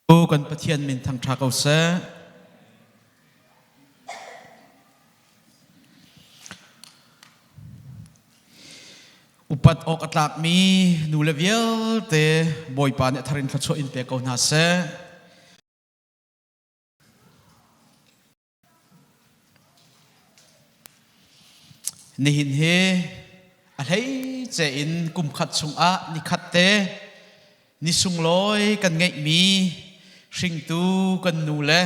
Kan Pathian min thangṭha ko seh. Upat awk a tlakmi nu le vialte Bawipa nih a thar in thluachuah in pe ko hna seh. Nihin hi a hleice in kumkhat chungah nikhat te ni sunglawi kan ngeihmi hringtu kan nu le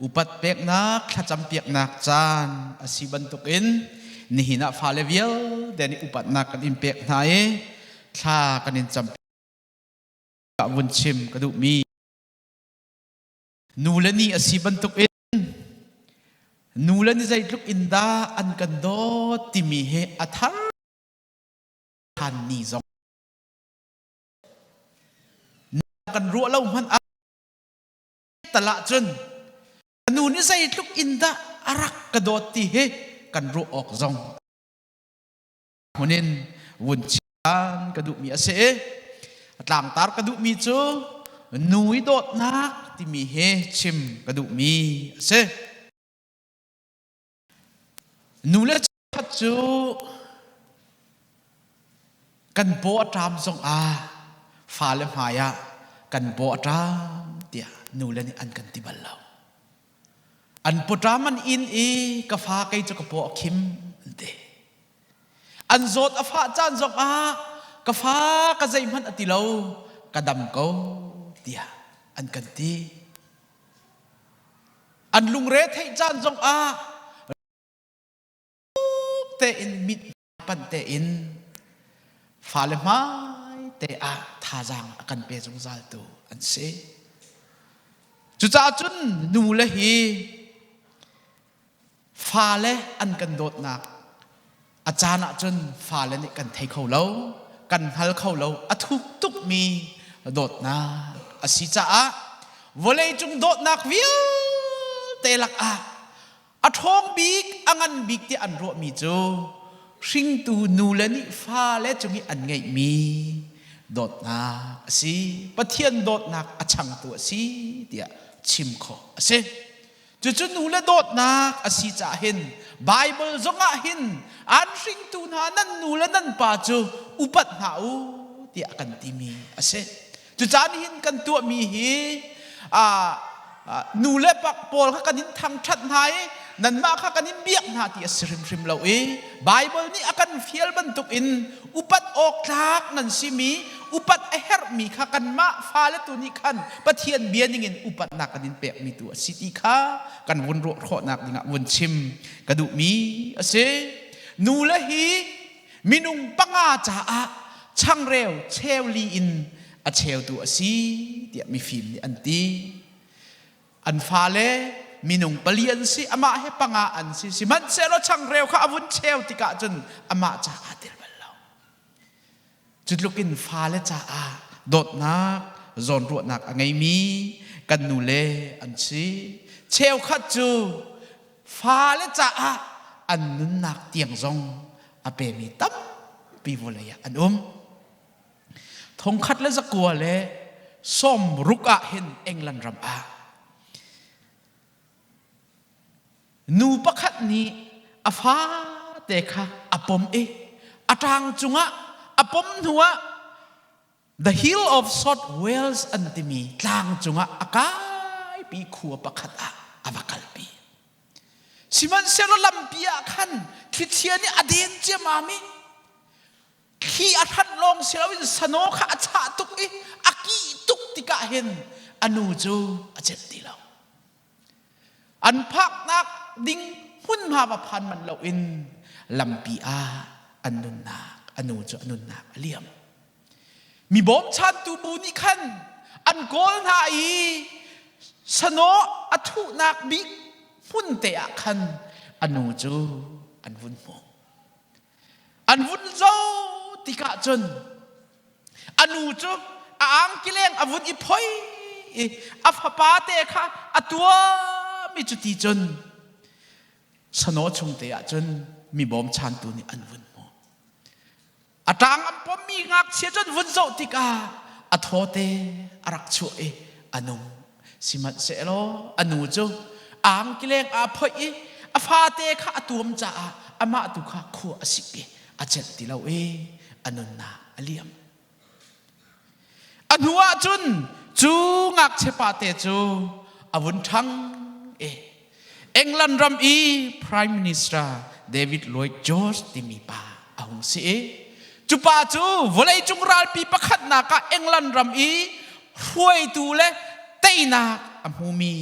upat peknak thlacam piaknak caan a si bantukin nihin ah fale vialte nih upatnak kan in pek hna i thla kan in cam vun chim ka duhmi Nu le ni a si bantukin nu le ni zeitluk in dah an kan dawt timi hi a thar than ni zong kan ruah lo hmanh ah tal ahcun nu nih zeitluk in dah a rak ka dawt ti hi kan ruah awk zong hmun in vun chian ka duhmi a si i a tlangtar ka duhmi cu nu i dawtnak timi hi chim ka duhmi a si. Nu le khat cu kan paw a ṭam zong ah fale hmai ah kan paw a ṭam tiah nu le nih an kan ti bal lo. An pawṭam an inn i ka fa kei cu ka paw a khim an ti. An zawt a fah caan zongah ka fa ka zeihmanh a ti lo, ka dam ko tiah an kan ti. An lungre theih caan zongah tein mit panh tein fale hmai te ah thazaang a kan pe zungzaltu an si. Cucaah cun nu le hi fale an kan dawtnak a caan ahcun fale nih kan thei kho lo, kan hngal kho lo, a thuk tukmi dawtnak a si caah vawleicung dawtnak vialte lakah A ṭhawng bik, a ngan bik tiah an ruahmi cu hringtu nule nih fale cung i an ngeihmi dawtnak a si. Pathian dawtnak a changtu a si tiah chim khawh a si. Cucu nule dawtnak a si caah hin Baibal zongah hin an hringtu hna nan nu le nan pa cu upat hna u tiah a kan timi a si. Cucaah nihin kan tuahmi hi nu le pa pawl kha kan in thangṭhat hna i nanmah kha kan in biak hna ti a si hrimhrim lo i Baibal nih a kan fial bantukin upat awk tlak nan simi upat a herhmi kha kanmah fale tu nih khan Pathian bia ningin upatnak kan in pekmi tu a si ti kha kan vun ruah khawhnak dingah vun chim ka duhmi a si. Nu le hi minung panga caah changreu cheuli in a cheutu a si tiah mifim nih an ti. An fale minung pali an si, amah he panga an si. Sihmanhsehlaw changreu kha a vun cheu tikah cun amah caah tel bal lo. Cu tluk in fale caah dawtnak, zawnruahnak a ngeimi kan nule an si. Cheukhat cu fale caah an nunnak tiang zong a pemi tampi vawlei ah an um. Thongkhat le zakua le sawm ruk ah hin England ram ah nu pakhat nih a fate kha a pom i a ṭang cungah a pom hnuah The Hill of South Wales an timi tlang cungah a kaipi khua pakhat ah a va kalpi. Sihmanhsehlaw lampi ah khan thlichia nih a den ciammam i thli a hranh lawng si loin sano kha a chah tuk i a kih tuk tikah hin a nu cu a celh ti lo. An phaknak ding hmunhma va phan manh loin lampi ah an nunnak a nu cu a nunnak a liam. Mi bawmchantu bu nih khan an kawl hna i sano a thuhnak bik hmun te ah khan a nu cu an vun hmuh. An vun zoh tikah cun a nu cu a angkileng a vun i phoi i a fapa te kha a tuam i cuti cun sano chung te ah cun mi bawmchantu nih an vun hmuh. A ṭang an pommi ngakchia cun vun zoh tikah a thawte a rak chuah i a nung. Sihmanhsehlaw a nu cu angkileng aa phoih i a fate kha a tuam caah amah tu kha khua a sik i a celh ti lo i a nunnak a liam. A hnu ah cun cu ngakchia pate cu a vun ṭhang i England ram i Prime Minister David Lloyd George timi pa a hung si i cu pa cu vawleicung ralpi pakhatnak ah England ram i hruaitu le teinak a hmumi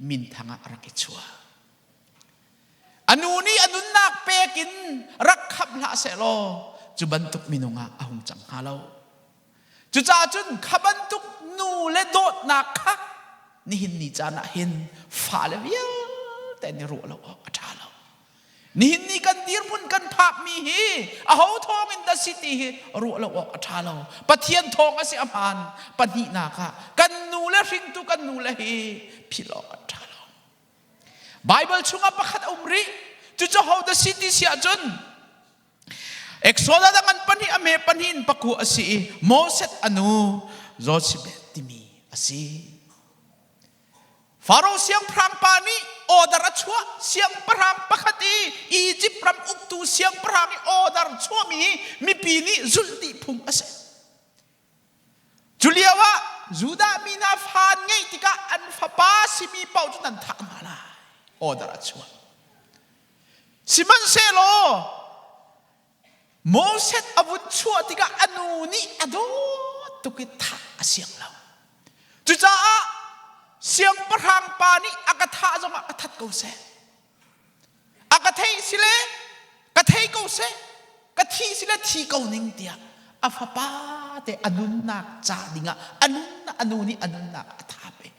minthang ah a rak i chuah. A nu nih a nunnak pek in rak khamh hlah sehlaw cu bantuk minung ah a hung cang hnga lo. Cucaah cun kha bantuk nu le dawtnak kha nihin ni caan ah hin fale vialte nih ruah lo awk a ṭha lo. Nihin ni kan dirhmun kan phakmi hi aho thawng in dah si ti hi ruah lo awk a ṭha lo. Pathian thawng a si a hmaan. Pahnihnak ah kan nu le hringtu kan nu le hi philh awk an ṭha lo. Bible chungah pakhat a um rih. Cucu ho dah si ti si ahcun Exodus a ngan pahnih a me pahnih in pakua a si i Moses a nu Jochebed timi a si. Faro siangpahrang pa nih order a chuah siangpahrang pakhat i Egypt ram uktu siangpahrang i order chuahmi hi mipi nih zulh dih phung a si. Cu lio ah Judah mi hna fa an ngeih tikah an fapa simi paoh cu nan thah hna lai. Order a chuah. Sihmanhsehlaw Moses a vun chuah tikah a nu nih a dawt tuk i thah a siang lo. Cucaah siangpahrang pa nih a ka thah zongah ka that ko seh. A ka theih sile ka thei ko seh. Ka thi sile thi ko ning tiah a fapa te a nunnak ca dingah a nun a nu nih a nunnak a thap i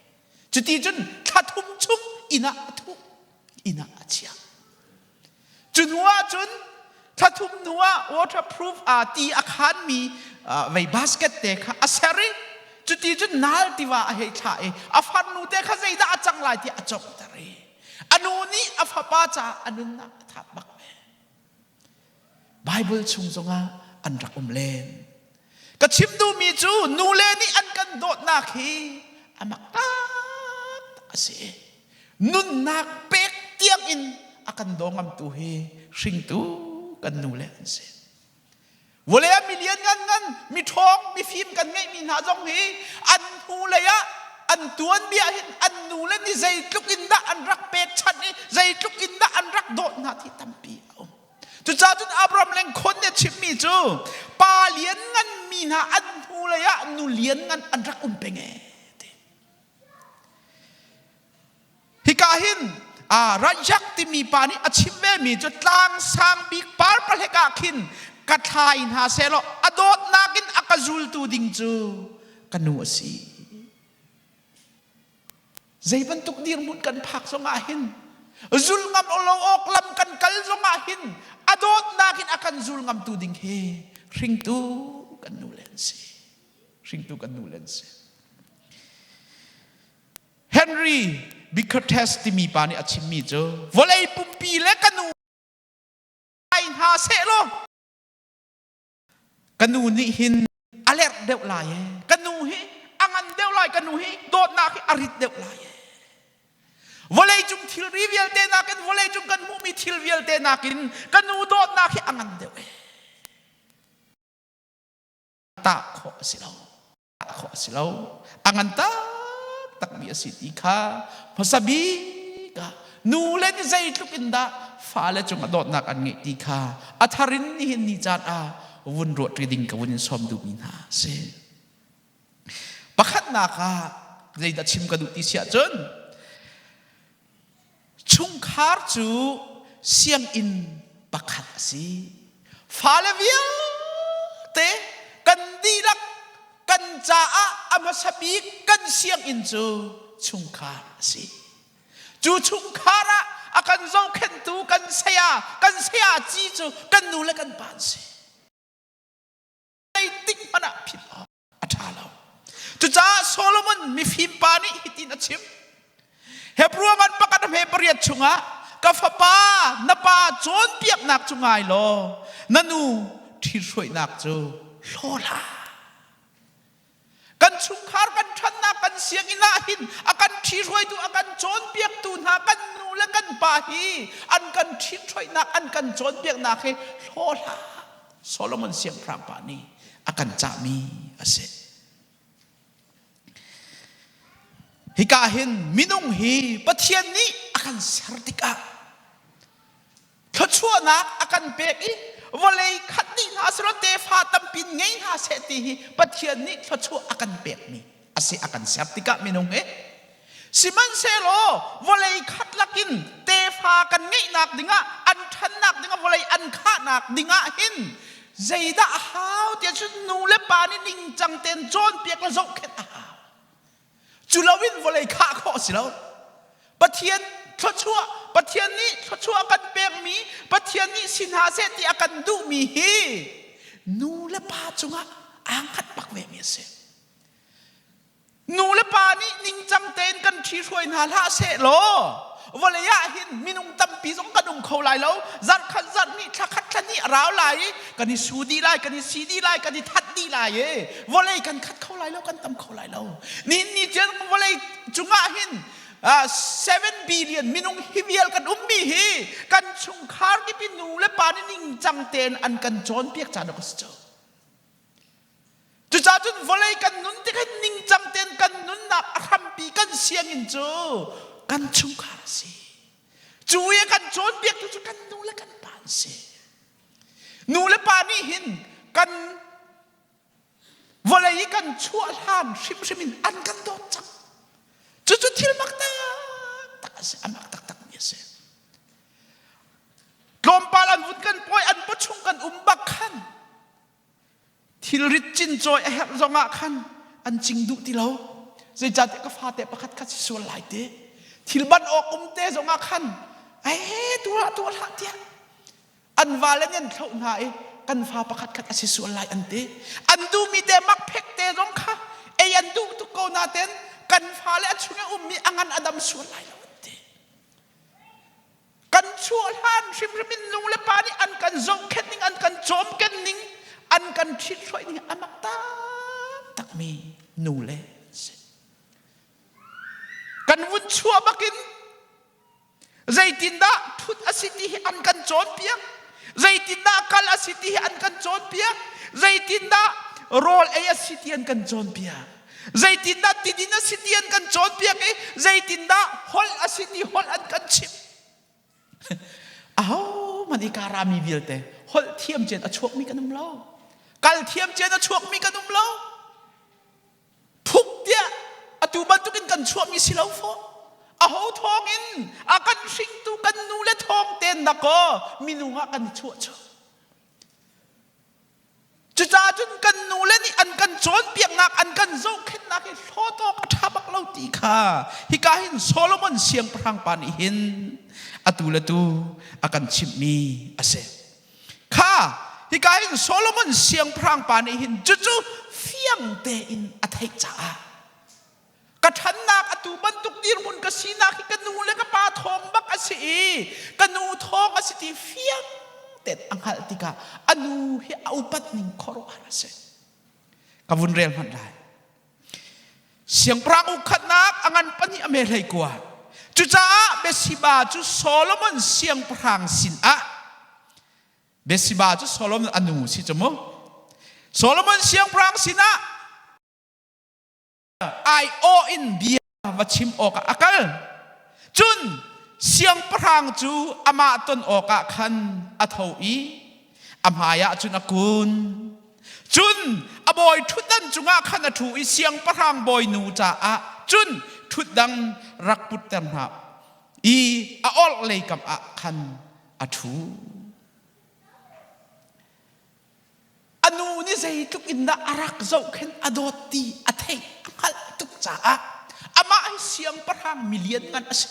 cuti cun thla thum chung inn ah a thuh inn ah a chiah. Cu hnu ah cun thla thum hnu ah waterproof aa ti a khanmi vei basket te kha a ser i cuti cun nal tiva a hei thlah i a farnu te kha zeidah a cang lai tiah a conghter i a nu nih a fapa caah a nunnak a thap bak ve. Bible chung zongah an rak um len. Ka chim duhmi cu nule nih an kan dawtnak hi a mak taktak a si. Nunnak pek tiang in a kan daw ngamtu hi hringtu kan nule an si. Vawlei ah mi lian ngan ngan, mi ṭhawng, mifim kan ngeihmi hna zong hi an hnulei ah an tuanbia hin an nule nih zeitluk in dah an rak pekchanh i zeitluk in dah an rak dawt hna ti tampi a um. Cucaah cun Abraham Lincoln nih a chimmi cu pa lian nganmi hna an hnulei ah nu lian ngan an rak um peng ee ti. Hika hin Rajak timi pa nih a chim vemi cu tlang sang bik par pahlek ah khin ka thlai hna sehlaw a dawtnak in a ka zultu ding cu ka nu a si. Zei bantuk dirhmun kan phak zongah hin zul ngam lo awk lam kan kal zongah hin a dawtnak in a kan zul ngamtu ding hi hringtu kan nu le an si. Hringtu kan nu le an si. Henry Bickertest timi pa nih a chimmi cu vawlei pumpi le ka nu ai hna seh law Ka nu nih hin a lerh deuh lai ee. Ka nu hi a ngan deuh lai. Ka nu hi dawtnak hi a rit deuh lai ee. Vawleicung thilri vialte nakin vawleicung kan hmuhmi thil vialte nakin ka nu dawtnak hi a ngan deuh ee. Tah khawh a si lo. khawh a si lo. A ngan taktakmi a si ti kha hmasa bik ah nu le nih zeitluk in dah fale cungah dawtnak an ngeih ti kha a thar in nihin ni caan ah vun ruah ṭi ding ka vun in sawm duhmi hna a si. Pakhatnak ah zeidah chim ka duh ti si ahcun Chungkhar cu sianginn pakhat a si. Fale vialte kan dihlak kan caah a hmasa bik kan sianginn cu chungkhar a si. Cu chungkhar ah a kan zohkhenhtu kan saya, kan saya ci cu kan nu le kan pa an si. Zeitik hmanh ah philh awk a ṭha lo. Cucaah Solomon mifim pa nih hitin a chim. Hebrew ngan pakhat a hme pariat chungah ka fapa na pa cawnpiaknak cu ngai law na nu ṭhithruainak cu hlaw hlah. Kan chungkhar kan ṭhannak kan sianginn ah hin a kan ṭhihruaitu a kan cawnpiaktu hna kan nu le kan pa hi an kan ṭhithruainak an kan cawnpiaknak hi hlaw hlah. Solomon siangpahrang pa nih a kan cahmi a si. Hika hin minung hi Pathian nih a kan ser tikah thluachuahnak a kan pek i vawlei khat dih hna selaw tefa tampi ngei hna seh ti hi Pathian nih thluachuah a kan pekmi a si a kan ser tikah minung hi sihmanhsehlaw vawlei khat lakin tefa kan ngeihnak dingah an ṭhannak dingah vawlei an khahnak dingah hin zeidah a hau tiah cun nu le pa nih ningcang tein cawnpiak le zohkhenh a hau. Cu loin vawlei khah khawh a si lo. Pathian thluachuah, Pathian nih thluachuah kan pekmi, Pathian nih si hna seh ti a kan duhmi hi nu le pa cungah aa hngat bak vemi a si. Nu le pa nih ningcang tein kan ṭhihruai hna hlah seh law vawlei ah hin minung tampi zong kan um kho lai lo. Zarh khat zarh hnih thla khat thla hnih a rau lai i kan i su dih lai, kan i si dih lai, kan i that dih lai i vawlei kan khat kho lai lo, kan tam kho lai lo. Nihin ni tiang vawlei cungah hin 7 billion minung hi vial kan ummi hi kan chungkhar kip i nu le pa nih ningcang tein an kan cawnpiak caan a si cu. Cucaah cun vawlei kan nun tik hin ningcang tein kan nunnak a hrampi kan sianginn cu kan chungkhar a si. Cu i a kan cawnpiaktu cu kan nu le kan pa an si. Nu le pa nih hin kan vawlei i kan chuah hlan hrimhrim in an kan dawt cang. Cucu thil mak taktak a si, a mak taktak mi a si. Tlawmpal an vun kan pawi, an pawchung kan um bak khan Thilrit cincawi a herh zongah khan an cing duh ti lo. Zeicahtiah ka fate pakhat khat si sual lai ti. Thil ban awk um te zongah khan ee tuah tuah hlah tiah an vale nih an thloh hna i kan fa pakhat khat a si sual lai an ti. An duhmi te makphek te zong kha ei an duh tuk ko naten kan fale a chung i ummi a ngan a dam sual lai lo an ti. Kan chuah hlan hrimhrim in nu le pa nih an kan zohkhenh ning, an kan cawmken ning, an kan ṭhithruai ning a mak taktakmi nu le si. Kan vun chuah bakin zeitindah ṭhut a si ti hi an kan cawnpiak. Zeitindah kal a si ti hi an kan cawnpiak. Zeitindah rawl ei a si ti an kan cawnpiak. Zeitindah tidin a si ti an kan cawnpiak i zeitindah holh a si ti holh an kan chimh. Ahohmanh i karami vialte holh thiam cen a chuakmi kan um lo. Kal thiam cen a chuakmi kan um lo. Phuk tiah atu bantukin kan chuahmi si lo fawh. Aho thawngin a kan hringtu kan nu le thawng ten dakaw minung ah kan i chuah cu. Cucaah cun kan nule nih an kan cawnpiaknak, an kan zohkhenhnak hi hlawt awk a ṭha bak lo ti kha hika hin Solomon siangpahrang pa nih hin atu le tu a kan chimhmi a si. Kha hika hin Solomon siangpahrang pa nih hin cucu fiang tein a theih caah Ka ṭhannak atu bantuk dirhmun ka sinak hi ka nu le ka pa thawng bak a si i ka nu thawng a si ti fiang tein a hngalh tikah a nu hi a upat ning khuaruahhar a si. Ka vun rel hmanh lai. Siangpahrang ukhatnak a ngan pahnih a me hlei kua. Cucaah Bathsheba cu Solomon siangpahrang sinah Bathsheba cu Solomon a nu si cu mu. Solomon siangpahrang sinah aiawh in bia va chim awkah a kal. Cun siangpahrang cu amah ton awkah khan a tho i a hmaiah cun a kun. Cun a bawi ṭhutdan cungah khan a ṭhu i siangpahrang bawinu caah cun ṭhutdang rak putter hna i a orhlei kam ah khan a ṭhu. A nu nih zeitluk in dah a rak zohkhenh a dawt ti a theih a hngalh tuk caah amah hi siangpahrang mi lianngan a si.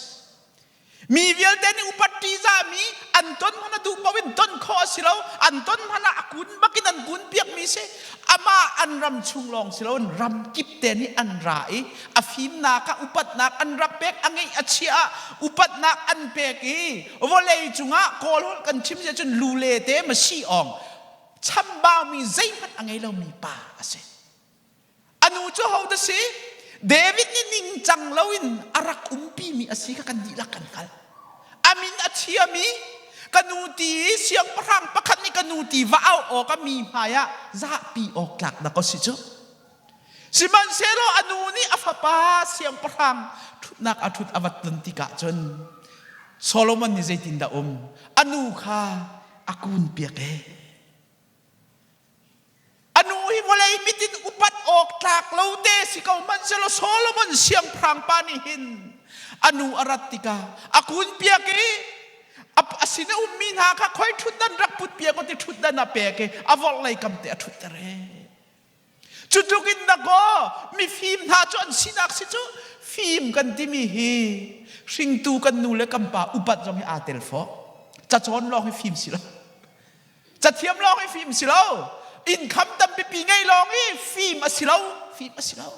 Mi vialte nih upat ṭihzahmi an ton hmanh a duh paoh in ton khawh a si lo. An ton hmanh ah a kun bakin an kun piakmi si. Amah an ram chung lawng si loin ram kip te nih an ra i a fimnak ah upatnak an rak pek, a ngeih a chiah ah upatnak an pek i vawlei cungah Kawl holh kan chim si ahcun lule te masi awng chambaumi zeihmanh a ngei lomi pa a si. A nu cu ho dah si? David nih ningcang loin a rak umpimi a si kha kan dihlak kan hngalh. A min a thiami ka nu ti i siangpahrang pakhat nih ka nu ti va auh awk a mi hmai ah zahpi awk tlak dah ko si cu. Sihmanhsehlaw a nu nih a fapa siangpahrang ṭhutnak a ṭhut a vat ton tikah cun Solomon nih zeitindah um? A nu kha a kunpiak ee. A nu hi vawlei mit in upat awk tlak lo te si ko hmanhsehlaw Solomon siangpahrang pa nih hin a nu a rat tikah a kunpiak i a sin a ummi hna kha khoi ṭhutdan rak put piak ti ṭhutdan a pek i a vorhlei kam te a ṭhutter ee. Cu tluk in dakaw mifim hna cu an sinak si cu fim kan timi hi hringtu kan nu le kan pa upat zong hi aa tel fawh. Cacawn lawng hi fim si lo. Cathiam lawng hi fim si lo. Income tampipi ngei lawng hi fim a si lo. Fim a si lo.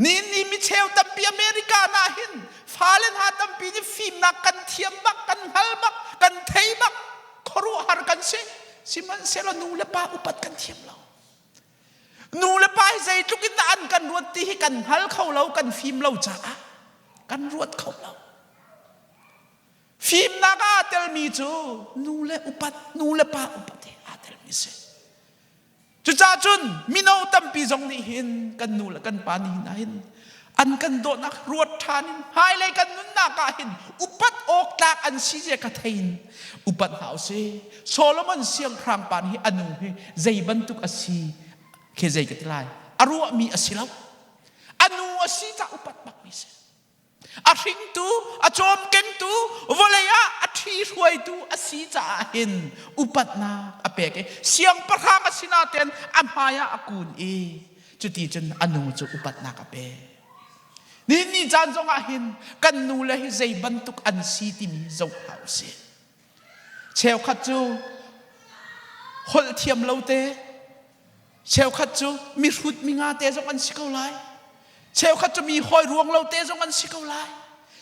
Ni ni micheu tampi America na hin fale hna tampi nih fimnak kan thiam bak, kan hngal bak, kan thei bak, khuaruahhar kan si. Sihmanhsehlaw nu le pa upat kan thiam lo. Nu le pa hi zeitluk in dah an kan ruat ti hi kan hngal kho lo, kan fim lo caah kan ruat kho lo. Fimnak ah aa telmi cu nu le upat, nu le pa upat hi aa telmi si. Cucaah cun mino tampi zong nih hin kan nu le kan pa nih hin hin an kan dawtnak ruat ṭhan in hmailei kan nunnak ah hin upat awk tlak an si zia ka thei in upat hna usih. Solomon siangpahrang pa nih a nu hi zei bantuk a si khi zei ka ti lai a ruahmi a si lo. A nu a si cah upat bakmi si. A hringtu, a cawmkengtu, vawlei ah a ṭhi hruaitu a si caah hin upatnak a pek i siangpahrang a si nain a hmai ah a kun i cuti cun a nu cu upatnak a pek. Nihin ni caan zongah hin kan nule hi zei bantuk an si timi zoh hna u sih. Cheukhat cu holh thiam lo te, Cheukhat cu mihrut minga te zong an si ko lai. Cheukhat cu mi hawi ruang lo te zong an si ko lai.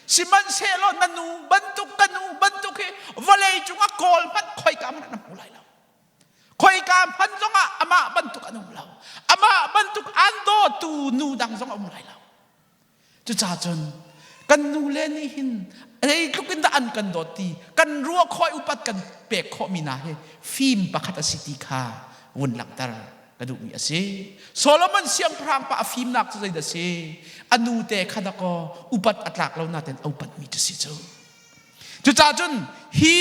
Sihmanhsehlaw na nu bantuk ka nu bantuk hi vawlei cungah kawl hmanh khoika hmanh an hmu lai lo. Khoika hmanh zongah amah bantuk an um lo. Amah bantuk an dawtu nu dang zong a um lai lo. Cucaah cun kan nule nih hin zeitluk in dah an kan dawt ti kan ruah khawh i upat kan pek khawhmi hna hi fim pakhat a si ti kha vun langhter ka duhmi a si. Solomon siangpahrang pa a fimnak cu zeidah a si? A nute kha dakaw upat a tlak lo nain a upatmi cu si cu. Cucaah cun hi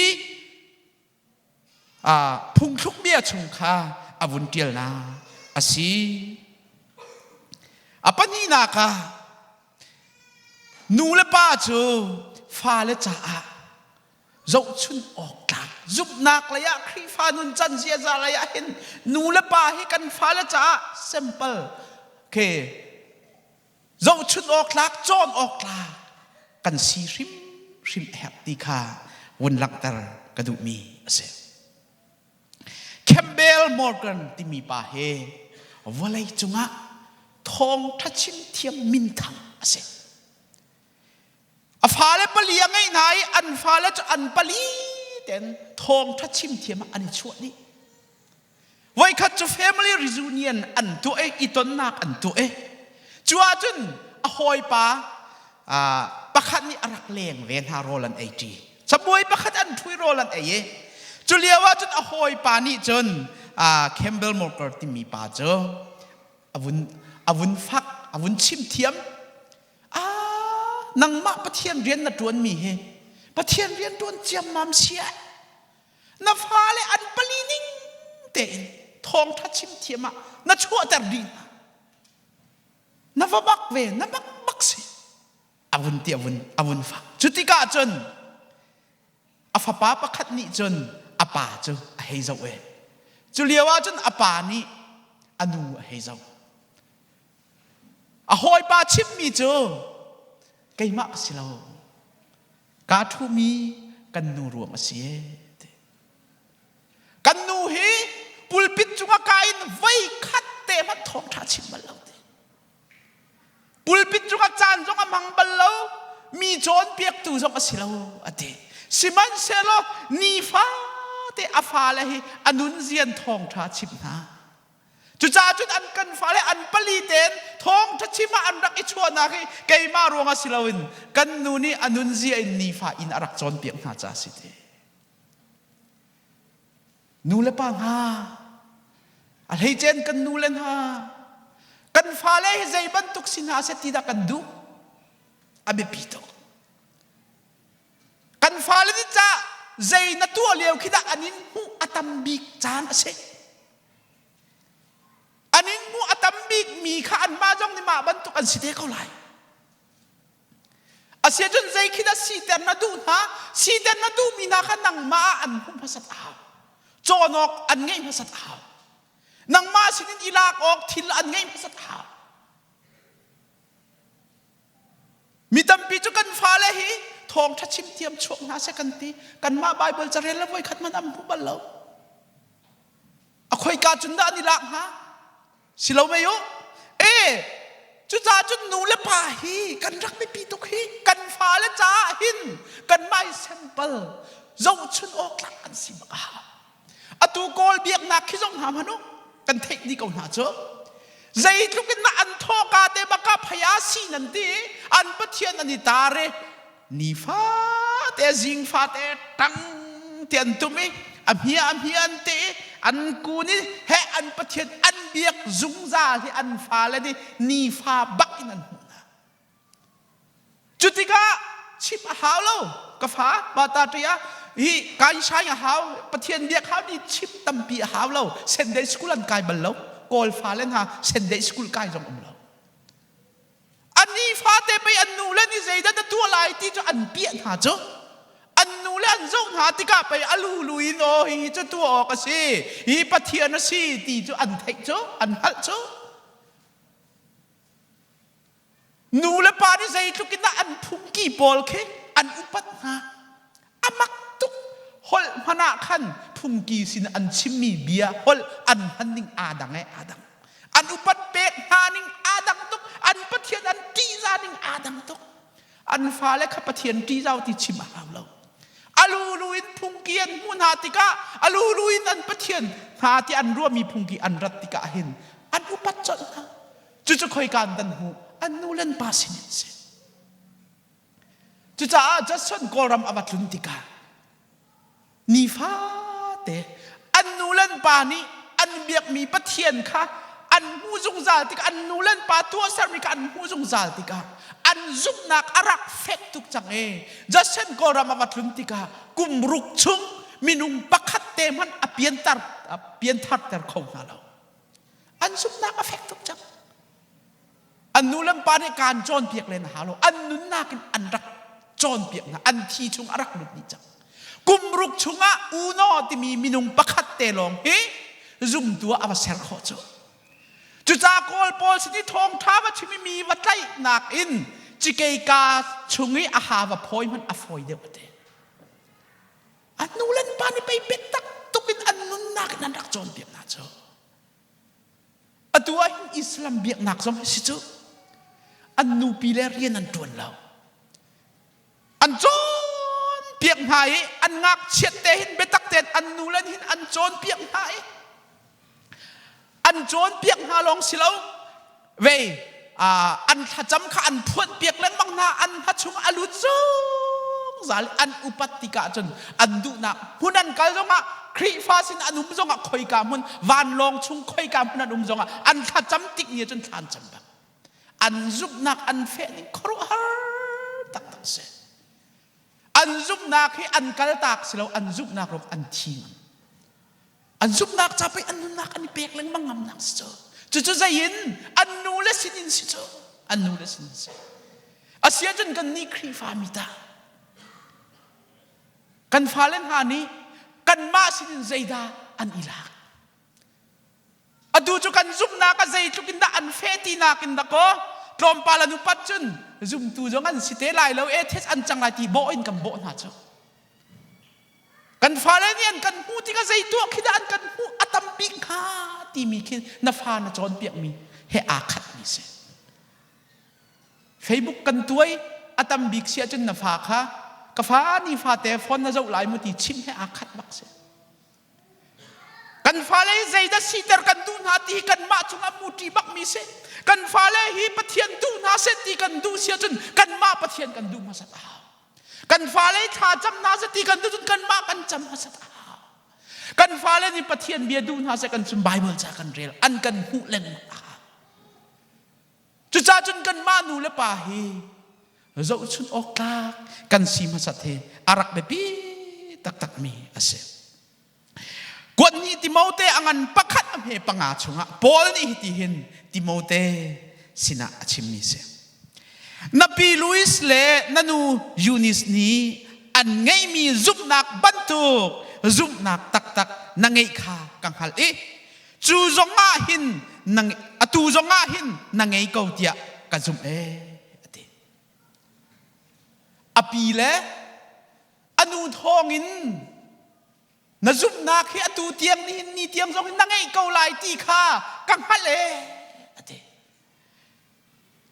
phungthluk bia chung kha a vun ṭialnak a si. A pahnihnak ah nu le pa cu fale caah zohchun awk tlak zumhnak lei ah Khrihfa nuncan ziaza lei ah hin nu le pa hi kan fale caah simple ke zohchun awk tlak cawn awk tlak kan si hrimhrim a herh ti kha vun langhter ka duhmi a si. Campbell Morgan timi pa hi vawlei cungah thawngṭha chim thiam minthang a si. A fale pali a ngeih hna i an fale cu an pali ten thawngṭha chim thiam ah an i chuah dih. Voikhat cu family reunion an tuah i i tonnak an tuah i cu ahcun a hawipa pakhat nih a rak leng ve hna rawl an ei ṭi. Cabuai pakhat an ṭhu i rawl an ei i cu lio ahcun a hawipa nih cun Campbell Morker timi pa cu a vun a vun fak a vun chim thiam ah nangmah Pathian rian na ṭuanmi hi Pathian rian ṭuan ciammam si eh na fale an pali ning tein thawngṭha chim thiam ah na chuahter dih hna na va bak ve na bak bak si a vun ti a vun a vun fak cu tikah cun a fapa pakhat nih cun a pa cu a hei zoh e cu lio ah cun a pa nih a nu a hei zoh a hawipa chimmi cu keimah ka si lo Kaa ṭhumi kan nu ruang a si ee. Kan nu hi pulpit cungah ka in voi khat te hmanh thawngṭha chim bal lo ti. Pulpit cungah caan zong a hmang bal lo, mi cawnpiaktu zong a si lo a ti. Sihmanhsehlaw nifate a fale hi a nunzian thawngṭha chim hna. Cucaah cun an kan fale an pali tein Thawngṭha chim ah an rak i chuahnak hi keimah ruangah si loin kan nu nih a nunzia in nifa in a rak cawnpiak hna ca si te. Nu le pa hna, a hleicen kan nu le hna, kan fale hi zei bantuk si hna seh ti dah kan duh? A biapi tuk. Kan fale nih ca zei na tuah lio khi dah an in hmuh a tam bik caan a si. An in hmuh a tam bik mi kha anmah zong nih mah bantuk an si te ko lai. Asiahcun zei khi dah siter na duh hna? Siter na duhmi hna kha nangmah ah an hmuh hmasat a hau. Cawn awk an ngeih hmasat a hau. Nangmah sinin i lak awk thil an ngeih hmasat a hau. Mi tampi cu kan fale hi thawngṭha chim thiam chuak hna seh kan ti. Kanmah Baibal carel le voikhat hmanh an hmu bal lo. A khoika cun dah an i lak hnga? Si lo mei u? E, cucaah cun nu le pa hi kan rak biapi tuk hi. Kan fale caah hin kanmah hi sample zohchun awk tlak kan si bak a hau. Atu Kawl biaknak khi zong hna hmanh u kan theih dih ko hna cu. Zeitluk in an thawka te baka phaya si nan ti an pathian an i tar i nifate zingfate tang ti an tum i a hmia a hmia an ti i an kun i he an pathian an biak zungzal hi an fale nih nifa bak in an hmuh hna. Cu tikah chim a hau lo ka fa bata ṭi ah hi kai shai a hau Pathian biak hau ni chim tampi a hau lo Sunday school an kai bal lo Kawl fale hna Sunday school kai zong um lo an nifate pei an nu le ni zeidah na tuah lai ti cu an piah hna cu an nu le an zoh hna tikah pei a lulu in aw hi cu tuah awk a si hi Pathian a si ti cu an theih cu an hngalh cu Nu le pa nih zeitluk in dah an phungki pawl khi an upat hna. A mak tuk. Holh hmanh ah khan phungki sin an chimmi bia holh an hman ning aa dang eh aa dang. An upat pek hna ning aa dang tuk. An Pathian an ṭihzah ning aa dang tuk. An fale kha Pathian ṭihzau ti chim a hau lo. A lulu in phungki an hmuh hna tikah a lulu in an Pathian hna ti an ruahmi phungki an rat tikah hin an upat colh hna. Cucu khoika an dan hmuh? An nu le an pa sin in si. Cucaah Judson Kawlram a va tlun tikah nifate an nu le an pa nih an biakmi Pathian kha an hmuh zungzal tikah an nu le an pa tuahsermi kha an hmuh zungzal tikah an zumhnak a rak fek tuk cang i Judson Kawlram a va tlun tikah kum ruk chung minung pakhat te hmanh a piantar a piantharter kho hna lo. An zumhnak a fek tuk cang. An nu le pa nih kaan cawnpiak len a hau lo. An nunnak in an rak cawnpiak hna. An thi chung a rak lut dih cang. Kum ruk chungah uno timi minung pakhat te lawng hi zumtu ah a va ser khawh cu. Cucaah Kawl pawl sin i thawngṭha va chim i mi va tlaihnak in cikei ka chung i a ha va phawi hmanh a fawi deuh a ti. An nu le an pa nih pei biatak tuk in an nunnak in an rak cawnpiak hna cu. Atu ah hin Islam biaknak zong hi si cu. An nupi le rian an ṭuan lo. An cawnpiak hna i an ngakchiat te hin biatak tein an nu le hin an cawnpiak hna i an cawnpiak hna lawng si lo vei an thlacam kha an phuanpiak lengmang hna an hna chung a lut zungzal an upat tikah cun an duhnak hmun an kal zongah Khrihfa sin an um zongah khoika hmun vanlawng chung khoika hmun an um zongah an thlacam tik ni cun thlan cam bak an zumhnak an feh ning khuaruahhar taktak si an zumhnak hi an kaltak si lo an zumhnak ruk an thi ngam An zumhnak ca pei an nunnak an i pek lengmang ngamnak si cu. Cucu zei in an nu le sin in si cu. An nu le sin in si. A si ahcun kan nih Khrihfa mi ta kan fale hna nih kanmah sin in zeidah an i lak. Atu cu kan zumhnak a zeitluk in dah an feh tinak in dakaw tlawmpal an upat cun zumtu zong an si te lai lo atheist an cang lai ti bawh in kan bawh hna cu. Kan fale nih an kan hmuh tikah zei tuah khi dah an kan hmuh a tam bik hnga timi khi na fa na cawnpiakmi he aa khatmi si. Facebook kan tuai a tam bik si ahcun na fa kha ka fa ni fate phone na zoh lai mu ti chim he aa khat bak si. Kan fale hi zeidah siter kan duh hna ti hi kanmah cungah muṭi bakmi si. Kan fale hi Pathian duh hna seh ti kan duh si ahcun kanmah Pathian kan duh hmasat a hau. Kan fale thla cam hna seh ti kan duh cun kanmah kan cam hmasat a hau. Kan fale nih Pathian bia duh hna seh kan cun Bible ca kan rel an kan hmuh lengmang a hau. Cucaah cun kanmah nu le pa hi zohchunh awk tlak kan si hmasat hi a rak biapi taktakmi a si. Kuat nih Timote a ngan pakhat a hme panga chungah Paul nih hiti hin Timote sinah a chimmi si. Na pi Louis le na nu Eunice nih an ngeihmi zumhnak bantuk zumhnak taktak na ngeih kha ka hngalh i cu zongah hin na atu zongah hin na ngei ko tiah ka zumh ee a ti. A pi le a nu thawngin na zumhnak hi atu tiang nihin ni tiang zong hin na ngeih ko lai ti kha ka hngalh ee a ti.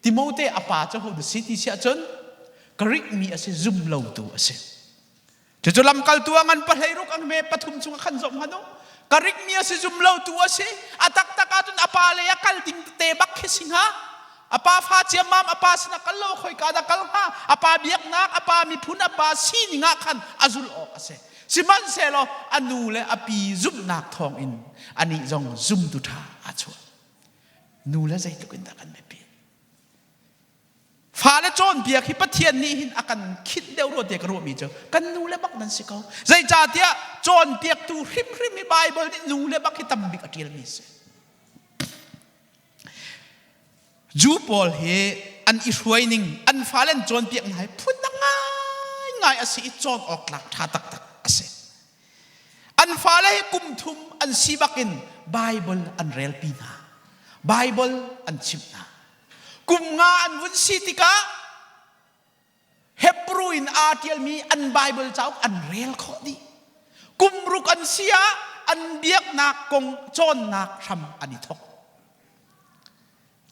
Timote a pa cu ho si ti si ahcun Greek mi a si zum lotu a si. Cucu lamkaltu a ngan pahlei ruk ang me pathum chung khan zom hanu. Greek mi a si zum lotu a si. A taktak ahcun a pa le a kal ding te bak khi si hnga. A pa fa ciammam a pa sin a kal lo khoi ka dah kal hnga. A pa biaknak, a pa miphun, a pa sining ah khan a zul awk a si. Sihmanhsehlaw a nu le a pi zumhnak thawngin anih zong zumtu ṭha aa chuah. Nu le zeitluk in dah kan biapit. Fale cawnpiak hi Pathian nih hin a kan khinh deuh rua tiah ka ruahmi cu kan nu le bak nan si ko. Zeicahtiah cawnpiaktu hrimhrim hi Baibal nih nu le bak hi tam bik a ṭialmi a si. Jew pawl hi an i hruai ning an fale an cawnpiak hna hi phundang ngaingai a si i cawn awk tlak ṭha taktak a si. An fale hi kum thum an si bakin Baibal an relpi hna. Baibal an chimh hna. Kum nga an vun si tikah Hebrew in aa ṭialmi an Baibal cauk an rel khawh dih. Kum ruk an si ah an biaknak kong cawnnak hram an i thawk.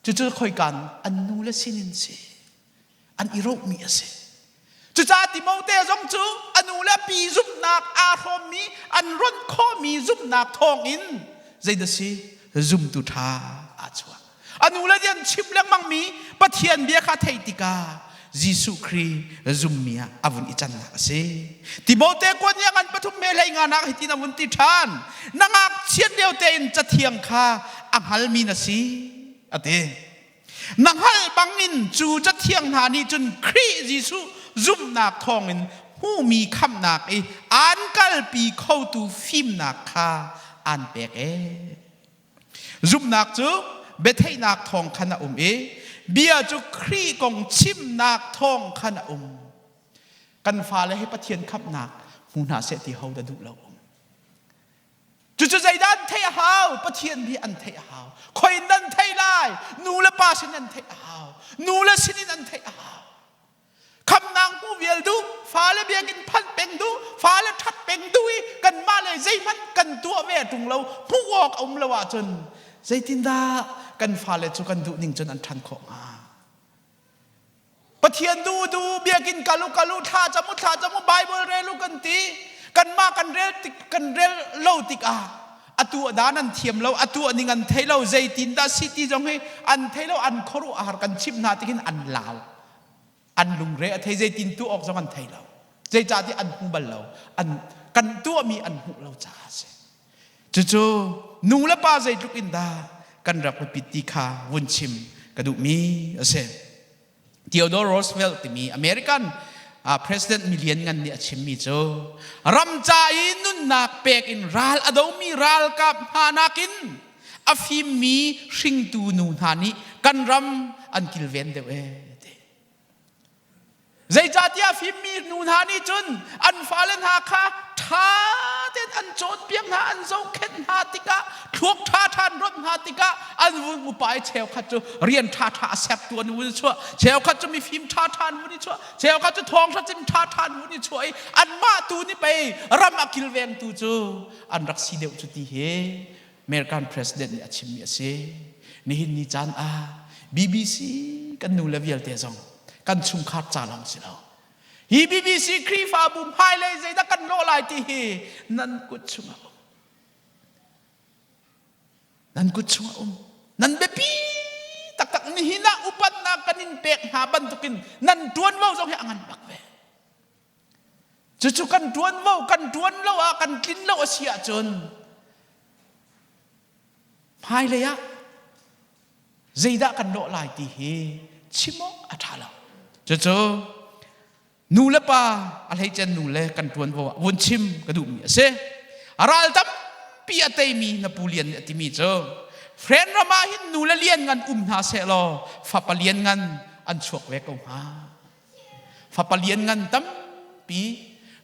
Cucu khoikan an nu le sinin si. An i rohmi a si. Cucaah Timote zong cu a nu le a pi zumhnak aa hrawmmi an ronh khawhmi zumhnak thawngin zeidah si zumtu ṭha aa chuah. A nu le nih an chimh lengmangmi Pathian bia kha theih tikah Jesuh Khrih zummi ah a vun i cannak a si. Timote kuan nih a ngan pathum me hlei nga nak hitin a vun ti ṭhan. Na ngakchiat lio tein cathiang kha a hngalmi na si a ti. Na hngalh bangin cu cathiang hna nih cun Khrih Jesuh zumhnak thawngin hmuhmi khamhnak i aan kalpi khotu fimnak kha aan pek ee. Zumhnak cu biatheihnak thawng khan a um i bia cu Khrih kong chimnak thawng khan a um. Kan fale hi Pathian khamhnak hmu hna seh ti ho dah duh lo um. Cucu zeidah an theih a hau? Pathian bia an theih a hau. Khoi in nan theih lai? Nu le pa sin an theih a hau. Nu le sinin an theih a hau. Khamnak hmu vial duh, fale biakinn phanh peng duh, fale ṭhat peng duh i kanmah le zeihmanh kan tuah ve ṭung lo, hmuh awk a um lo ahcun zeitindah kan fale cu kan duh ning cun an ṭhan khawh hnga? Pathian duh duh biakinn kal u kal u thla cam u thla cam u Bible rel u kan ti kanmah kan rel tik kan rel lo tikah atu dan an thiam lo atu ning an thei lo zeitin dah si ti zong hi an thei lo an khuaruah har kan chimh hna tihin an lau an lungre a thei zeitin tuah awk zong an thei lo zeicahtiah an hmu bal lo an kan tuahmi an hmuh lo caah a si Cucu nu le pa zeitluk in dah kan rak biapit ti kha vun chim ka duhmi a si. Theodore Roosevelt timi American uh, President mi lianngan nih a chimmi cu ram ca i nunnak pek in ral a domi ralkap hna nakin a fimmi hringtu nu hna nih kan ram an kilven deuh ee ti. Zeicahtiah fimmi nu hna nih cun an fale hna kha ṭha tein an cawnpiak hna, an zohkhenh hna tikah thluak ṭhaṭha an rawnh hna tikah an vun upa i cheukhat cu rian ṭhaṭha a sertu an vun i chuah, cheukhat cu mifim ṭhaṭha an vun i chuah, cheukhat cu thawngṭha chim ṭhaṭha an vun i chuah i anmah tu nih pei ram a kilvengtu cu an rak si deuh cu ti hi American President nih a chimmi a si. Nihin ni caan ah BBC kan nu le vialte zong kan chungkhar ca lawng si lo. Hi BBC Khrihfabu hmailei zeidah kan lawh lai ti hi nan kut chungah um. Nan kut chungah um. Nan biapi taktak. pek hna bantukin nan ṭuanvo zong hi a ngan bak ve. Cucu kan ṭuanvo kan ṭuan lo ah kan tlin lo a si ahcun hmailei ah zeidah kan lawh lai ti hi chim awk a ṭha lo. Cucu nu le pa a hleicen nu le kan ṭuanvo ah vun chim ka duhmi a si. A ral tampi a teimi na pu lian nih a timi cu friend ram ah hin nu le lian ngan um hna seh law fapa lian ngan an chuak ve ko hnga. Fapa lian ngan tampi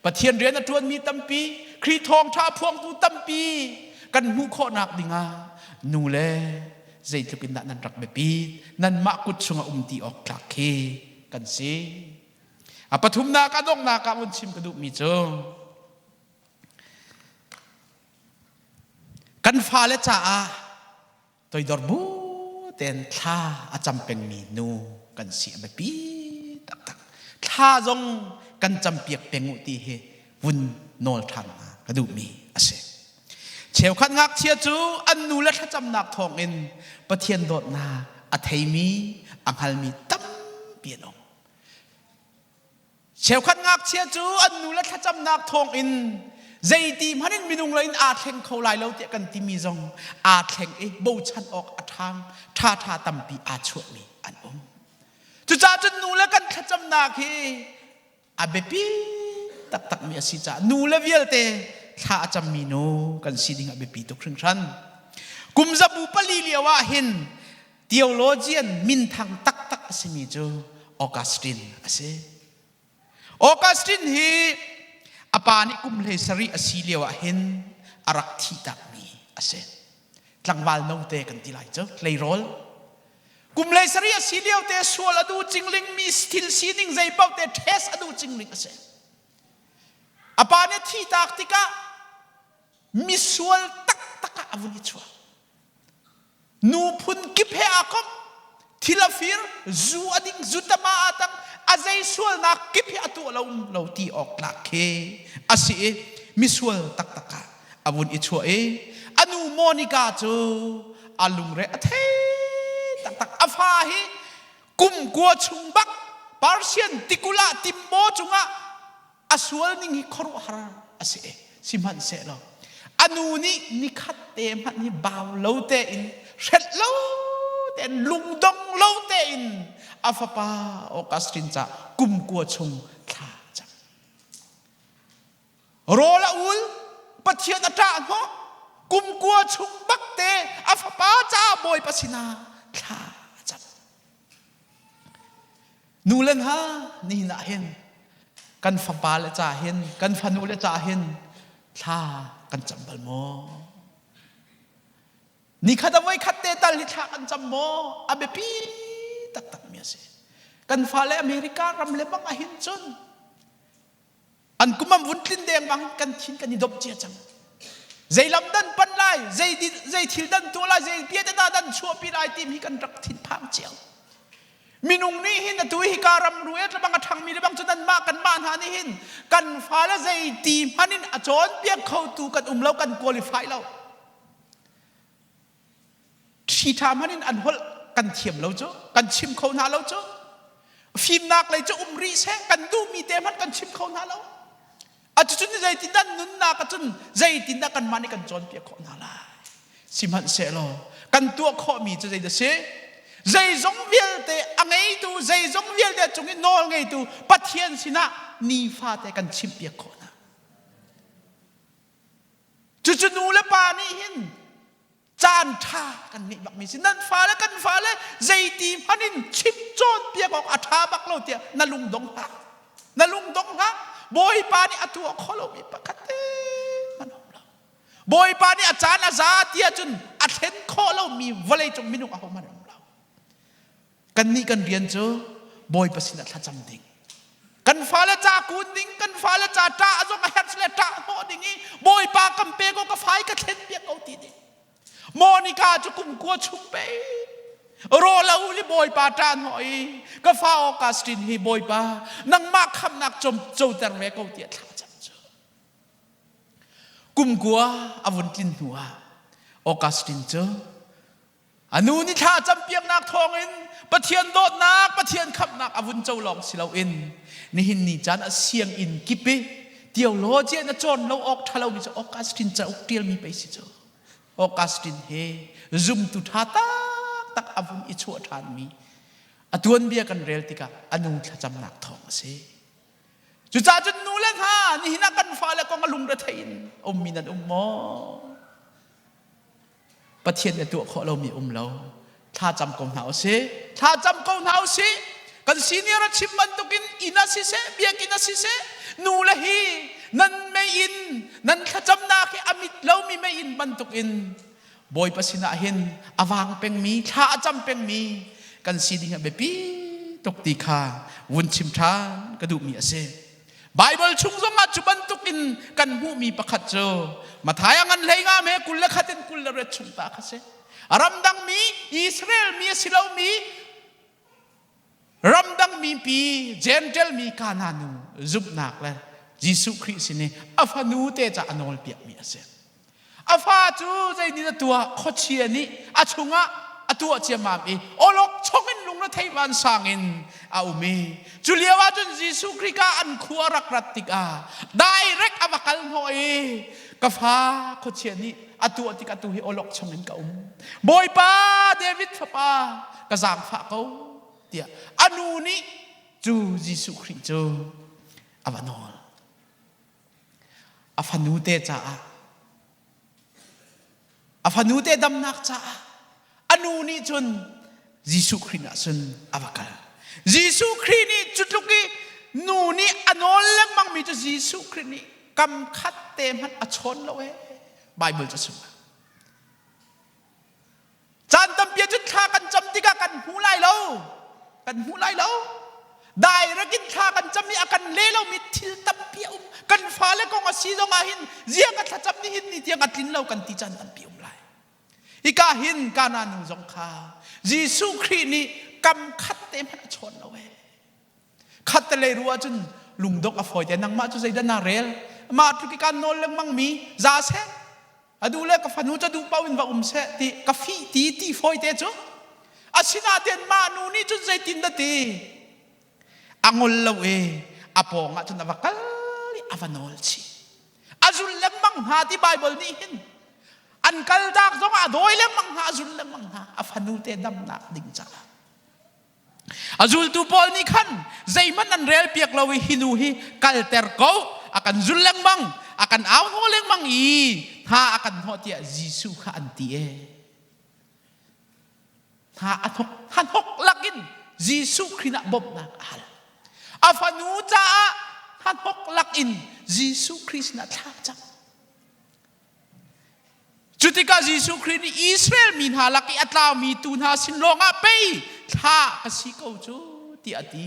Pathian rian a ṭuanmi tampi Khrih thawngṭha a phuangtu tampi kan hmuh khawhnak dingah nu le zeitluk in dah nan rak biapit nanmah kut chungah um ti awk tlak khi kan si. A pathumnak a donghnak ah vun chim ka duhmi cu kan fale caah toidor bu tein thla a cam pengmi nu kan si a biapi taktak. Thla zong kan campiak peng u ti hi vun nawl ṭhan hna ka duhmi a si. Cheukhat ngakchia cu an nu le thlacamnak thawngin Pathian dawtnak a theimi, a hngalmi tampi an um. Cheukhat ngakchia cu an nu le thlacamnak thawngin zeiti hmanh in minung lo in aa thleng kho lai lo tiah kan timi zong aa thleng i bochan awk a ṭhang ṭha ṭha tampi aa chuahmi an um. Cucaah cun nu le kan thlacamnak hi a biapi taktakmi a si caah nu le vialte thla a cammi nu kan si ding a biapi tuk hringhran. Kum zabu pali lio ah hin theologian minthang taktak a simi cu Augustine a si. Augustine hi a pa nih kum hlei sarih a si lio ah hin a rak thih takmi a si. Tlangval note kan ti lai cu, tleirawl. Kum hlei sarih a si lio te sual a duh cingling mi thil sining zei paoh te test a duh cingling a si. A pa nih thi tak tikah misual taktak ah a vun i chuak. Nu phun kip he aa komh. Thil a fir, zu a ding, zu tama aa tang, a zei sualnak kip hi a tuah lo lo ti awk tlak khi a si i misual taktak ah a vun i chuah i a nu Monica cu a lungre a thei taktak. A fa hi kum kua chung bak Persian tikulh ah timmaw cungah a sual ning hi khuaruahhar a si sihmanhsehlaw a nu nih nikhat te hmanh hi bau lo tein hrelh lo tein lungdong lo tein a fapa Augustine ca kum kua chung thla cam rawl a ul Pathian a ṭah hnawh kum kua chung bak te a fapa ca Bawipa sinah thla a cam Nu le hna nihin ah hin kan fapa le ca hin kan fanu le ca hin thla kan cam bal maw? Nikhat a voi khat te tal hi thla kan cam maw? A biapi taktak mi a si. Kan fale America ram le bang ah hin cun An kum an vun tlin dengmang in kan thin kan i domh cia cang. Zei lam dan pan lai, zei zei thil dan tuah lai, zei bia dah dan chuahpi lai timi hi kan rak thinphang cio. Minung nih hin atu hi ka ram ru e bang a ṭhangmi le bang cu nanmah kanmah hna nih hin kan fale zei ti hmanh in a cawnpiak khotu kan um lo kan qualify lo. Ṭhi ṭha hmanh in an holh kan thiam lo cu, kan chim kho hna lo cu. Fimnak lei cu um rih seh, kan duhmi te hmanh kan chim kho hna lo. Atucun zeitindah nunnak ahcun zeitindah kanmah nih kan cawnpiak khawh hna lai. Sihmanhsehlaw kan tuah khawhmi cu zeidah si? Zeizong vialte a ngeitu, zeizong vialte cung i nawl ngeitu Pathian sinah nifate kan chimpiak khawh hna. Cucu nu le pa nih hin caan ṭha kan ngeih bakmi si. Nan fale kan fale zeiti hmanh in chim cawnpiak awk a ṭha bak lo tiah na lungdong hlah. Na lungdong hlah. Bawipa nih a tuah kho lomi pakhat te hmanh um lo. Bawipa nih a caan a za ti ahcun a thlen khawh lomi vawleicung minung ahohmanh um lo. Kannih kan rian cu Bawipa sinah thlacam ding. Kan fale ca kun ding, kan fale ca ṭah zong a herh le ṭah hnawh ding i Bawipa kan pe ko ka fai ka thlen piak ko ti ding. Monica cu kum kua chung pe rawl a ul i Bawipa ṭah hnawh i ka fa Augustine hi Bawipa nangmah khamnak com coter ve ko tiah thla cam cu. Kum kua a vun tlin hnu ah Augustine cu A nu nih thla campiaknak thawngin Pathian dawtnak, Pathian khamhnak a vun co lawng si loin nihin ni caan ah sianginn kip i theology na cawn lo awk ṭha lomi cu Augustine cauk ṭialmi pei si cu. Augustine he zumtu ṭha taktak a vun i chuah ṭhanmi a tuanbia kan rel tikah a nu thlacamnak thawng a si. Cucaah cun nu le hna nihin ah kan fale kong a lungrethei in ummi nan um maw? Pathian nih tuah khawh lomi um lo. Thla cam ko hna usih. Thla cam ko hna usih. Kan senior a chim bantukin inn ah siseh, biakinn ah siseh, nu le hi nan meiinn, nan thlacamnak hi a mit lomi meiinn bantukin Bawipa sinah hin a vang pengmi, thla a cam pengmi kan si ding a biapi tuk ti kha vun chim ṭhan ka duhmi a si. Baibal chung zongah cu bantukin kan hmuhmi pakhat cu Matthai a ngan hlei nga me 21 in 28 chung ta kha si. Ramdang mi Israel mi a si lomi ramdang mi pi Gentile mi Kana nu zumhnak le Jesuh Khrih sin i a fanu te ca a nawl piakmi a si. A fa cu zeitin a tuah khuachia nih a chungah a tuah ciammam i awlok chongin lungrethei vansang in a um i cu lio ah cun Jesuh Khrih ka an khua rak rat tikah direct a va kal hnawh i ka fa khuachia nih a tuah tikah tu hi awlok chongin ka um Bawipa David fapa ka zaangfah ko tiah a nu nih cu Jesuh Khrih cu a va nawl A fanute caah a fanute damnak caah a nu nih cun Jesuh Khrih ah cun a va kal. Jesuh Khrih nih cu tluk i nu nih a nawl lengmang mi cu Jesuh Khrih nih kam khat te hmanh a chawn lo ee Bible ca chungah. Caan tampi ah cun thla kan cam tikah kan hmu lai lo. Kan hmu lai lo. Direct in thla kan cam i a kan le lomi thil tampi a um. Kan fale kong a si zong ah hin ziang ka thlacam ni hin ni tiang a tlin lo kan ti caan tampi um lai. Hika hin Kana nu zong kha Jesuh Khrih nih kam khat te hmanh a chawn lo ee. Khat te lei ruah cun lungdongh a fawi te nangmah cu zeidah na rel mah tluk i kan nawl lengmang mi za seh a duh le ka fanu cu duh paoh in va um seh ti ka fih ti ti fawi te cu asinain mah nu nih cun zeitin dah ti a ngol lo i a pawng ah cun a va kal i a va nawl chih a zul lengmang hna ti Baibal nih hin an kal tak zong ah a dawi lengmang hna a zul lengmang hna a fanu te damnak ding caah A zultu pawl nih khan zeihmanh an relpiak lo i hi nu hi kalter ko, a kan zul lengmang, a kan au hnawh lengmang i hna a kan hnawh tiah Jesuh kha an ti ee. Hna a hnok, hna hnok lakin Jesuh Khrih ah bawmhnak a hal. A fanu caah hna hnok lakin Jesuh Khrih sinah thla a cam. Cu tikah Jesuh Khrih nih Israel mi hna lak i a tlaumi tuu hna sin lawngah pei thlah ka si ko cu tiah a ti.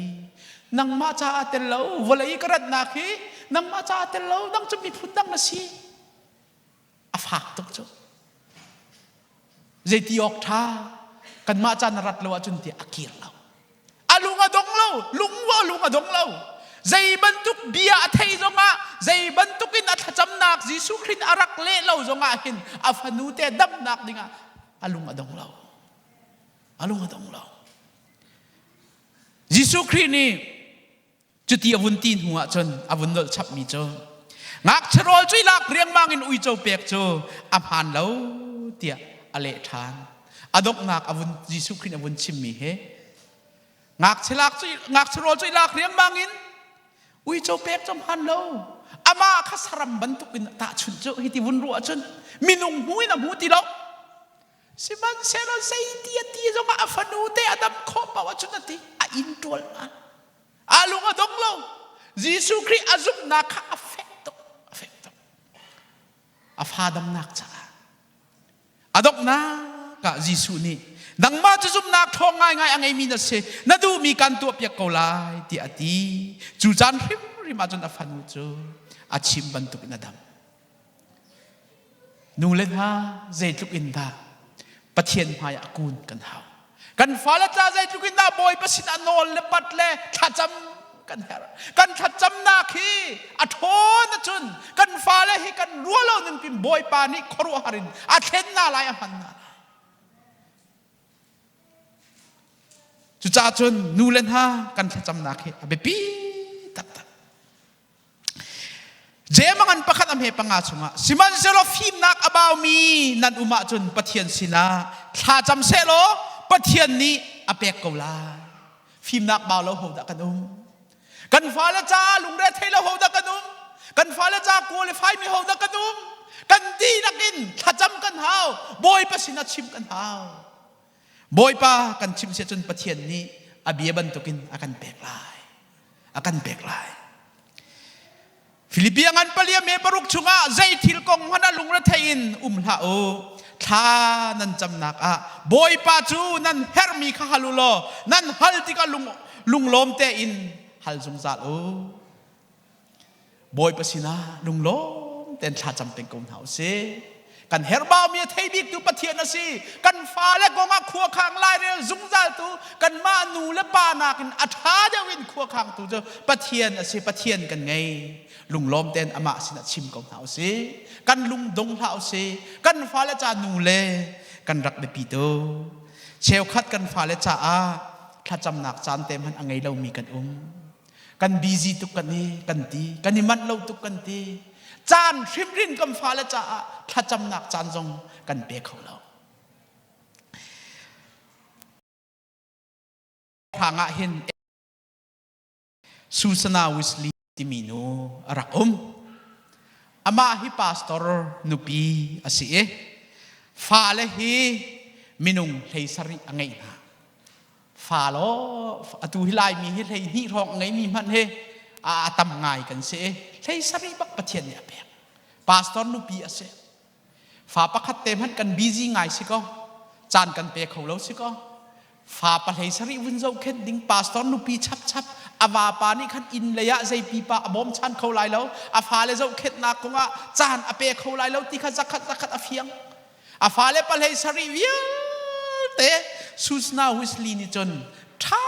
Nangmah caah tel lo, vawlei i ka ratnak hi nangmah caah tel lo, nang cu miphun dang na si. A fak tuk cu. Zeiti awk ṭha kanmah ca na rat lo ahcun tiah a kir lo. A lung a dong lo, lung a lung a dong lo. Zei bantuk bia a thei zongah, zei bantuk in a thlacamnak Jesuh Khrih a rak leh lo zongah hin a fanu te damnak dingah a lung a dong lo. A lung a dong lo. Jesuh Khrih nih Cuti a vun ti hnu ah cun a vun nolh chapmi cu ngakchia rawl cu i lak riangmang in uico pek cu a hmaan lo tiah a leh ṭhan. A donghnak a vun Jesuh Khrih a vun chimmi hi ngakchia lak cu ngakchia rawl cu i lak riangmang in uico pek cu hmaan lo. Amah kha saram bantuk in a tahchunh cu hiti vun ruah cun minung hmu in a hmu ti lo. Sihmanhsehlaw zeiti a ti zongah a fanu te a dam khawh paoh ahcun a ti a inn ṭual hnga. A lung a dong lo. Jesuh Khrih a zumhnak kha a fek tuk, a fek tuk. A fa damnak caah. A donghnak ah Jesuh nih nangmah cu zumhnak ṭhawng ngaingai a ngeimi na si, na duhmi kan tuahpiak ko lai tiah a ti. Cu caan hrimhrim ah cun a fanu cu a chim bantuk in a dam. Nu le hna zeitluk in dah Pathian hmaiah kun kan hau. Kan fale tla zeitluk in dah Bawipa sinah nawl le pat le thlacam kan herh. Kan thlacamnak hi a ṭhawn ahcun kan fale hi kan ruah lo ning pin Bawipa nih khuaruahhar in a thlen hna lai a hman hna lai. Cucaah cun nu le hna kan thlacamnak hi a biapi taktak. Jemangan pakhat a hme panga chungah sihmanhsehlaw fimnak a baumi nan um ahcun Pathian sinah thlacam sehlaw Pathian nih a pek ko lai. Fimnak bau lo hodah kan um? Kan fale ca lungre thei lo hodah kan um? Kan fale ca qualify mi hodah kan um? Kan dihlak in thlacam kan hau. Bawipa sinah chim kan hau. Bawipa kan chim siah cun Pathian nih a bia bantukin a kan pek lai. A kan pek lai. Filipia ngan palia me paruk chungah zei thil kong hmanh ah lungrethei in um hlah u. Thla nan camnak ah Bawipa cu nan herhmi kha hal u law nan hal tikah lung lunglawm tein hal zungzal u. Bawipa sinah lunglawm tein thlacam peng ko hna usih. Kan herhbaumi a thei biktu Pathian a si. Kan fale kong ah khuakhang lairel zungzaltu kanmah nu le pa nakin a ṭha deuh in khuakhangtu cu Pathian a si. Pathian kan ngei. Lunglawm tein amah sinah chim ko hna usih. Kan lung dong hlah usih. Kan fale ca nu le kan rak biapi tuk. Cheukhat kan fale caah thlacamnak caan te hmanh a ngei lomi kan um. Kan busy tuk kan i kan ti kan i manh lo tuk kan ti caan hrimhrim kan fale caah thlacamnak caan zong kan pe kho lo hrang ah hin Susana Wesley timi nu a rak um amah hi pastor nupi a si i fale hi minung hlei sarih a ngeih hna Fa law atu hi Laimi hi 12 hrawng a ngeimi hmanh hi a tam ngai kan si i 17 bak Pathian nih a pek. Pastor nupi a si. Fa pakhat te hmanh kan busy ngai si ko. Caan kan pe kho lo si ko. Fa pahlei sarih vun zohkhenh ding pastor nupi chapchap a vapa nih khan inn lei ah zei pipa a bawm chan kho lai lo. A fale zohkhenhnak kong ah caan a pe kho lai lo ti kha zakhat zakhat a fiang. A fale pahlei sarih vialte Susna Wesley nih cun ṭha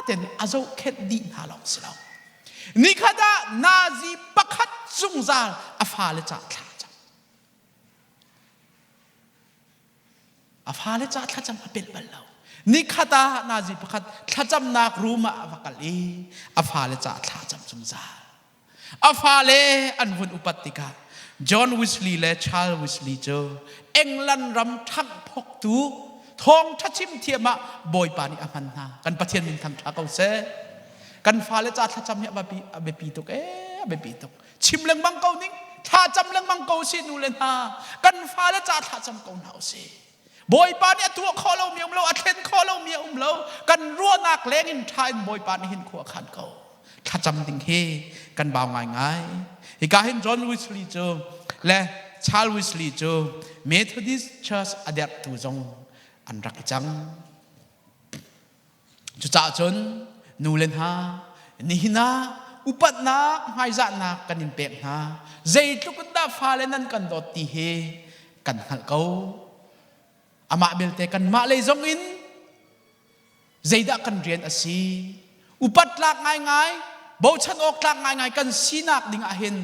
tein a zohkhenh dih hna lawng si lo. Nikhat ah nazi pakhat zungzal a fale ca thla cam. A fale ca thlacam a pelh bal lo. Nikhat ah nazi pakhat thlacamnak room ah a va kal i a fale ca thla cam zungzal. A fale an vun upat tikah John Wesley le Charles Wesley cu England ram ṭhanghphawktu thawngṭha chim thiam ah Bawipa nih a hman hna. Kan Pathian min thangṭha ko seh. Kan fale ca thlacam hi a biapi tuk ee, a biapi tuk. Chim lengmang ko ning, thlacam lengmang ko si nu le hna. Kan fale ca thlacam ko hna usih. Bawipa nih a tuah khawh lomi a um lo, a thlen khawh lomi a um lo. Kan ruahnak leng in ṭha in Bawipa nih hin khua a khan ko. Thlacam ding hi kan bau ngaingai. Hika hin John Wesley cu le Charles Wesley cu Methodist Church a derhtu zong an rak i cang. Cucaah cun nu le hna nihin ah upatnak hmaizahnak kan in pek hna. Zeitluk in dah fale nan kan dawt ti hi kan hngalh ko. Amah belte kanmah lei zong in zeidah kan rian a si? Upat tlak ngaingai, bochan awk tlak ngaingai kan sinak ding ah hin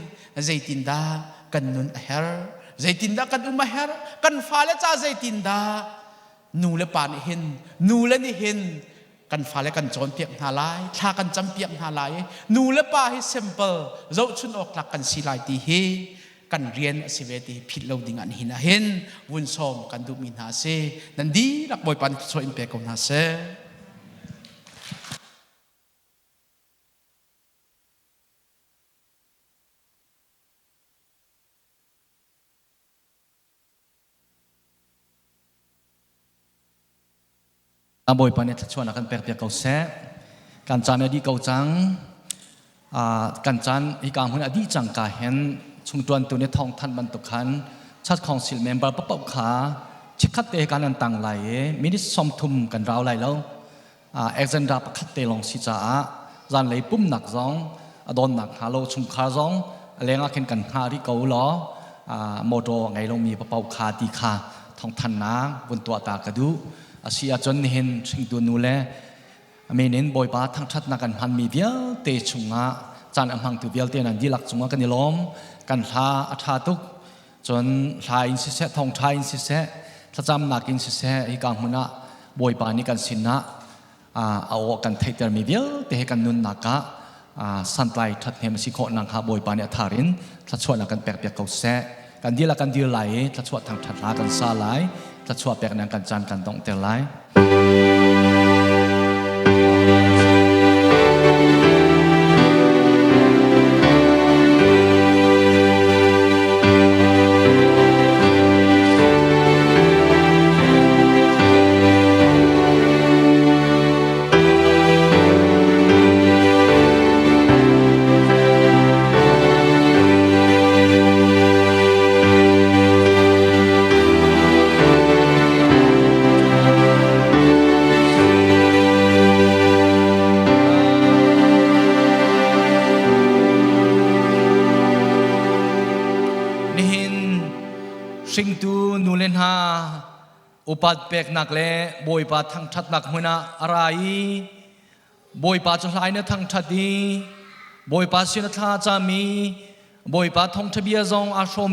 zeitindah kan nun a herh? Zeitindah kan um a herh? Kan fale ca zeitindah nu le pa nih hin nu le nih hin kan fale kan cawnpiak hna lai thla kan campiak hna lai i nu le pa hi simple zohchun awk tlak kan si lai ti hi kan rian a si ve ti philh lo ding an hin ah hin vun sawm kan duhmi hna a si nan dihlak Bawipa nih thluachuah in pe ko hna seh. Bawipa nih thluachuahnak kan pekpiak ko seh. Kan caan a dih ko cang. Kan caan hika hmun a dih cang ka hin chungtuantu nih thawngthanh bantuk khan Church Council member paoh kha chikkhat te kan an tang lai i minute 30 kan rau lai lo. Agenda pakhat te lawng si caah zanlei pumnak zong a donnak hnga lo chungkhar zong a leng ah khin kan hngah rih ko law motor a ngei lomi paoh kha ti kha thawngthannak vun tuah ta ka duh. A si ahcun nihin hringtu nu le amin in Bawipa thangṭhatnak kan hmanmi vialte chungah caan a hmangtu vialte nan dihlak cungah kan i lawm. Kan hla a ṭha tuk. Cun hla in siseh, thawngṭha in siseh, thlacamnak in siseh, hika hmun ah Bawipa nih kan sinah. A aw kan theihtermi vialte he kan nunnak ah santlai ṭhathnem a si khawh nakhnga Bawipa nih a thar in thluachuahnak kan pekpiak ko seh. Kan dil ah kan dir lai i thluachuah thangṭhat hla kan sa lai. Thluachuah peknak kan caan kan donghter lai. Nihin hringtu nule hna upat peknak le Bawipa thangṭhatnak hmun ah a ra i Bawipa cu hlai na thangṭhat i Bawipa sin a thla cami Bawipa thawngṭha bia zong aa hrawm.